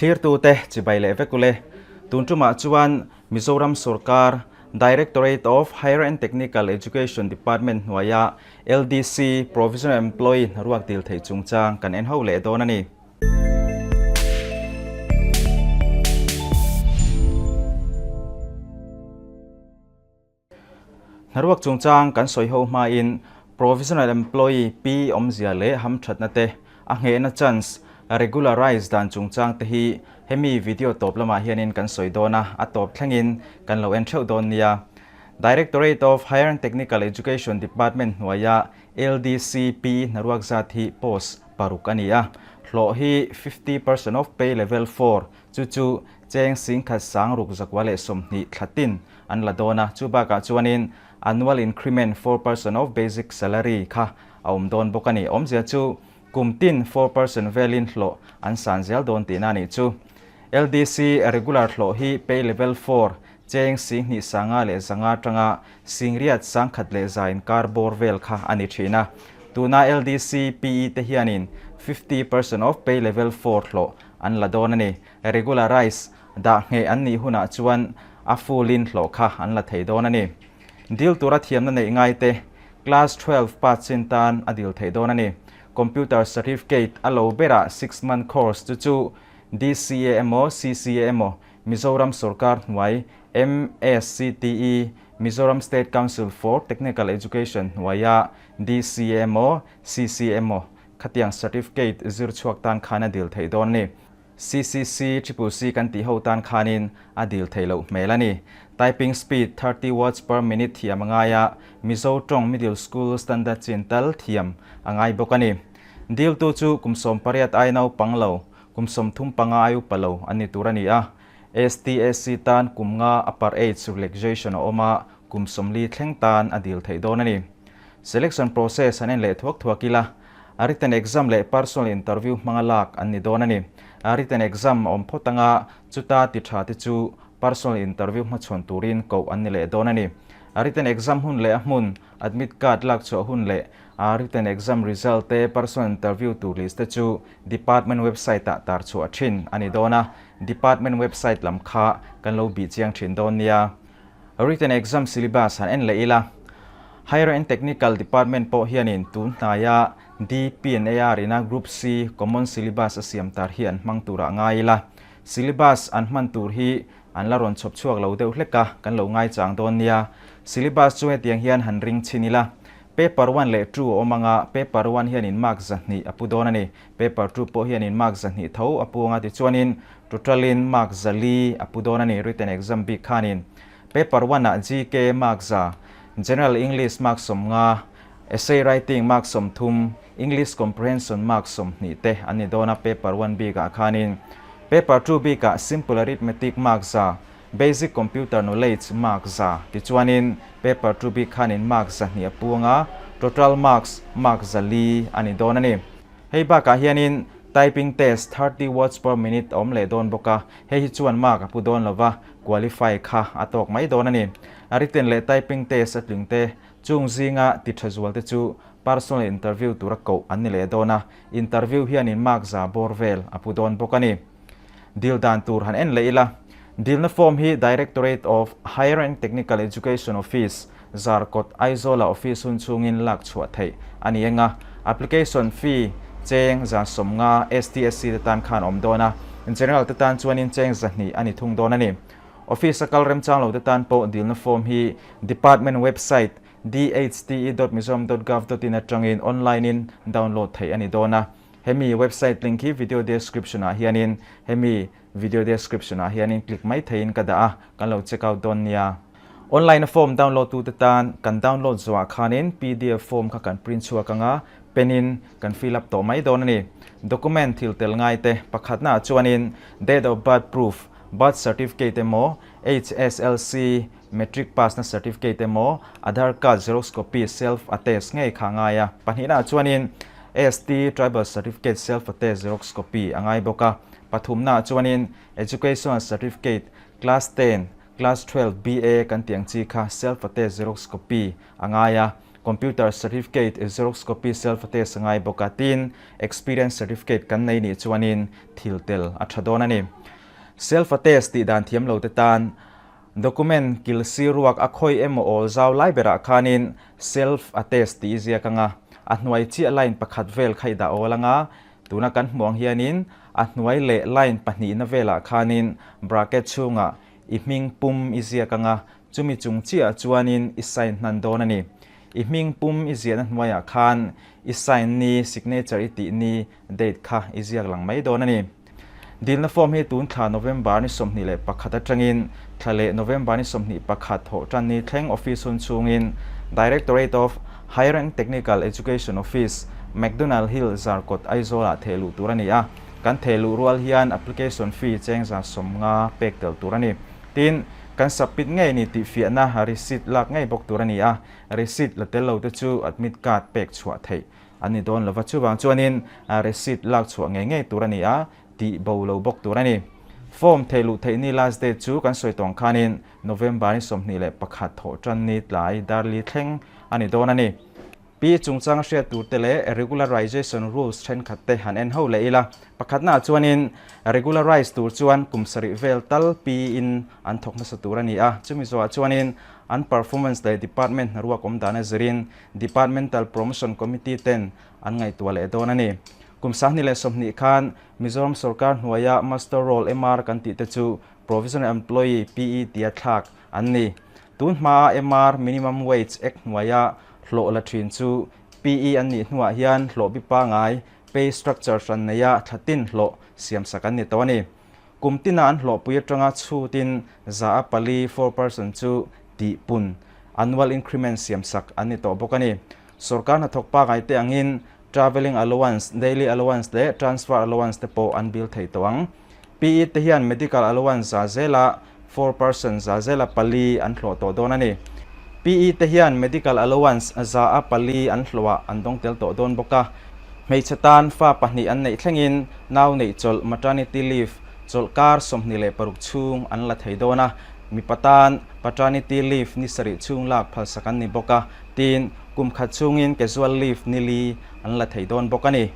Thlirtute chibai leh vek ule. Tun tumah chuan Mizoram sorkar Directorate of Higher and Technical Education Department hnuaia LDC Provisional Employee hnaruak dil theih chungchang kan en ho leh dawn a ni. Hnaruak chungchang kan sawi ho hmain Provisional Employee pi awmzia leh hamthatna te, a nghehna chance, regularize dan chungchang te hi hemi video tawp lamah hianin kan sawi dawn a, a tawp thlengin kan lo en theuh dawn nia. Directorate of Higher and Technical Education Department hnuaia LDC pi hnaruak zat hi post paruk a ni a, hlawh hi 50% of pay level 4 chu chu cheng singkhat sang ruk zakua leh 20 thla tin an la dawn a, chu bakah chuanin annual increment 4% of basic salary kha a awm dawn bawk a ni. Awmzia chu kum tin 4% velin hlawh an san zel dawn tihna a nih chu. LDC regular hlawh hi pay level 4 cheng 2 sanga leh zanga atanga singriat sangkhat leh za inkar bawr vel kha a ni thin a. Tuna LDC PE te hianin 50% of pay level 4 hlawh an la dawn a ni. Regularize Dah ngheh an nih hunah chuan a full in hlawh kha an la thei dawn a ni. Dil tura thiamna neih ngai te Class 12 pass chin tan a dil theih dawn a ni. Computer Certificate a lo berah 6 month course chu chu DCA emaw CCA emaw Mizoram sawrkar hnuai MSCTE Mizoram State Council for Technical Education hnuaia DCA emaw CCA emaw khatiang certificate zir chhuak tan khan a dil theih dawn a ni. CCC Triple C kan tih ho tan khanin a dil theih loh hmel a ni. Typing speed 30 words per minute thiam a ngai a, Mizo tawng middle school standard chin tal thiam a ngai bawk a ni. Diltu chu kum 18 ai naupang lo, kum 35 ai upa lo an ni tur a ni a. STSC tan kum nga upper age relaxation a awm a, kum 40 thleng tan a dil theih dawn a ni. Selection process an en leh thuak thuak ila, a written exam leh personal interview hmanga lak an ni dawn a ni. A written exam a awm phawt anga chuta ti tha te chu personal interview hmachhawn turin koh an ni leh dawn a ni. A written exam hun leh a hmun, admit card lak chhuah hun leh a written exam result te personal interview tur list te chu department website ah tar chhuah thin a ni dawn a, department website lam kha kan lo bih chiang thin dawn nia. Written exam syllabus han en leh ila, Higher and Technical Department pawh hianin tun hnaia DPNAR ina Group C Common Syllabus a siam tar hi an hmang turah ngai ila, syllabus an hman tur hi an la rawn chhawp chhuak lo deuh hlek a, kan lo ngaichang dawn nia. Syllabus chu hetiang hian han ring chhin ila, Paper 1 leh 2 a awm anga, Paper 1 hianin mark 200 a pu dawn a ni. Paper 2 pawh hianin mark 200 tho a pu anga tichuanin total in mark 400 a pu dawn a ni written exam bik khanin. Paper 1 ah GK mark 100, General English mark 50, Essay writing mark 30, English comprehension mark 20 te an ni dawn a paper 1 bik ah khanin. Paper 2 bik ah Simple Arithmetic mark 100, Basic Computer Knowledge mark 100 tichuanin paper 2 bik khanin mark 200 a pu anga total marks mark 400 a ni dawn a ni. Hei bakah hianin typing test 30 words per minute a awm leh dawn bawk a, hei hi chuan mark a pu dawn lova, qualify kha a tawk mai dawn a ni. A written leh typing test a tling te, chung zinga ti tha zual te chu personal interview tura koh an ni leh dawn a, interview hianin mark 100 bawr vel a pu dawn bawk a ni. Dil dan tur han en leh ila, dilna form hi Directorate of Higher and Technical Education Office, Zarkawt, Aizawla office hun chhungin lak chhuah theih a ni eng a, application fee cheng 50 STSC te tan khan awm dawn a, General te tan chuanin cheng 200 a ni thung dawn a ni. Office a kal remchang lo te tan pawh dilna form hi Department website dhte.mizoram.gov.in atangin online in download theih a ni dawn a. Hemi website link hi video description ah hianin hemi video description ah hianin click mai theihin ka dah a, kan lo check out dawn nia. Online a form download tu te tan kan download zawhah khanin pdf form kha kan print chhuak anga pen in kan fill up tawh mai dawn a ni. Document thil tel ngai te pakhatna ah chuanin date of birth proof, birth certificate emaw, HSLC, matric pass na certificate emaw, Aadhaar card xerox copy self attest ngei kha a ngai a. Pahnihna ah chuanin ST tribal certificate self attest xerox copy a ngai bawk a. Pathumna ah chuanin educational certificate class 10, class 12 BA kan tih ang chi kha self attest xerox copy a ngai a. Computer certificate, xerox copy, self attest a ngai bawk a, tin experience certificate kan nei nih chuanin thil tel a tha dawn a ni. Self attest tih dan thiam lo te tan document kil si ruak a khawi emaw awl zau lai berah khanin self attest tih i ziak anga a hnuai chiah line pakhat vel kha i dah awl anga tuna kan hmuh ang hianin a hnuai leh line pahnihna velah khanin bracket chhungah i hming pum i ziak anga Chumi chung chiah chuanin i sign hnan dawn a ni. I hming pum i ziahna hnuaiah khan i sign ni, signature i tih ni, date kha i ziak lang mai dawn a ni. Dilna form hi tun thla November ni 21 atangin thla leh November ni 21 thawh tan ni thleng office hun chhungin Directorate of Higher and Technical Education Office, McDonald Hill, Zarkawt, Aizawl-ah theh luh tur a ni a. Kan theh luh rual hian application fee cheng 150 pek tel tur a ni. Tin, kan submit ngei ni tih fiahna receipt lak ngei bawk tur a ni a, receipt la tel lo te chu admit card pek chhuah theih an ni dawn lova, chuvang chuanin receipt lak chhuah ngei ngei tur a ni a, tih bo lo bawk tur a ni. Form theih luh theih ni last date chu kan sawi tawng khanin November ni 21 thawh tan ni tlai darli thleng a ni dawn a ni. Pi chungchang hriat tur te leh regularization rules thenkhat te han en ho leh ila. Pakhatnaah chuanin regularize tur chuan kum sarih vel tal pi in an thawk hmasa tur a ni a, chumi zawhah chuanin an performance leh department hnaruak awm dan a zirin departmental promotion committee ten an ngaihtuah leh dawn a ni. Kum 2020 khan Mizoram sorkar hnuaia muster roll MR kan tih te chu provisional employee, PE, tia thlak an ni. Tun hmaa MR minimum wage act hnuaia hlawh la thin chu PE an nih hnuah hian hlawh bi pangai, pay structure, hran neia thla tin hlawh siamsak an ni tawh a ni. Kum tina an hlawhpui atanga chhutin 4%, 4%, chu tihpun, annual increment, siamsak an ni tawh bawk a ni. Sorkar hnathawk pangai te angin travelling allowance, daily allowance leh transfer allowance te pawh an bill thei tawh ang. PE te hian medical allowance 4% 4% an hlawh tawh dawn a ni. PE te hian medical allowance 4% an hlawhah an dawng tel tawh dawn bawk a. Hmeichhe tan fa pahnih an neih thlengin nau neih chawlh, maternity leave, chawlh kar 26 chhung an la thei dawn a. Mipa tan paternity leave ni sarih chhung lak phalsak an ni bawk a. Tin, kum khat chhungin casual leave ni li an la thei dawn bawk a ni.